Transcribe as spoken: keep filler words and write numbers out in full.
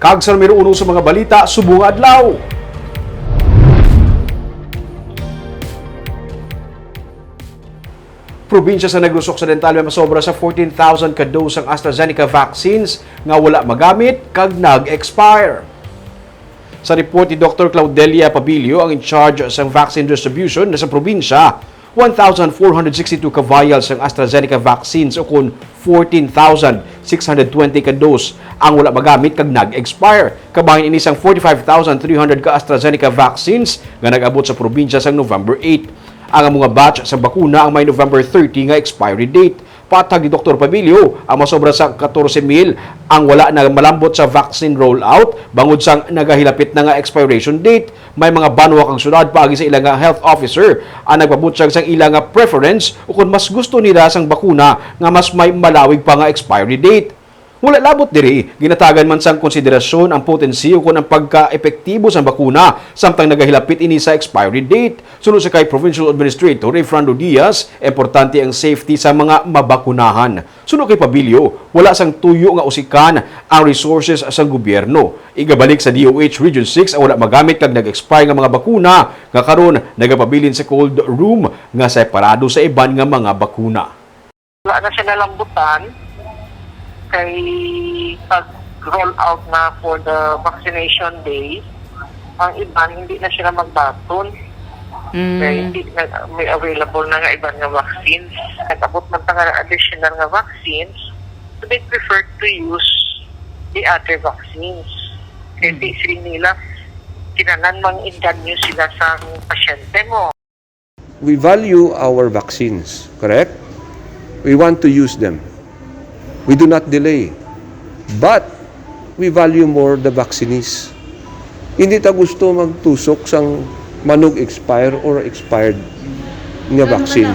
Kag sa numero uno sa mga balita subong nga adlaw. Probinsya sa Negros Occidental may masobra sa fourteen thousand ka dose sang AstraZeneca vaccines nga wala magamit kag nag-expire. Sa report ni Doktor Claudelia Pabilio, ang in charge sang vaccine distribution na sa probinsya, one thousand four hundred sixty-two ka vials sang AstraZeneca vaccines ukon fourteen thousand six hundred twenty ka dose ang wala magamit kag nag-expire. Kabahin ini sang forty-five thousand three hundred ka AstraZeneca vaccines nga nag-abot sa probinsya sang November eight. Ang mga batch sa bakuna ang may November thirty nga expiry date. Patag ni Doktor Pabilio, ang masobra sa katorse mil ang wala na malambot sa vaccine rollout bangod sang nagahilapit na nga expiration date. May mga banwa kag syudad paagi sa ila nga health officer ang nagpabutyag sang ila nga preference ukon mas gusto nila sang bakuna nga mas may malawig pa nga expiry date. Wala labot diri, ginatagan man sang konsiderasyon ang potency ukon ang pagka-epektibo sang bakuna samtang nagahilapit ini sa expiry date. Suno sa kay Provincial Administrator Efrando Diaz, importante ang safety sa mga mabakunahan. Suno kay Pabilio, wala sang tuyo nga usikan ang resources sang gobyerno. Igabalik sa D O H Region six ang wala magamit kag nag-expire nga mga bakuna nga karon nagapabilin sa cold room nga separado sa iban nga mga bakuna. Wala na siya nalambutan kay pag roll out na for the vaccination day, ang iban hindi na sila magbaton. Kay Mm. hindi na, may available na nga iban nga vaccines. Nag-abot man ta nga additional nga vaccines, so they prefer to use the other vaccines. Kay di sila nila, kinahanglan mang-inganyo sila sa pasyente mo. We value our vaccines, correct? We want to use them. We do not delay. But we value more the vaccinees. Hindi ta gusto magtusok sang manug expire or expired nga vaccine.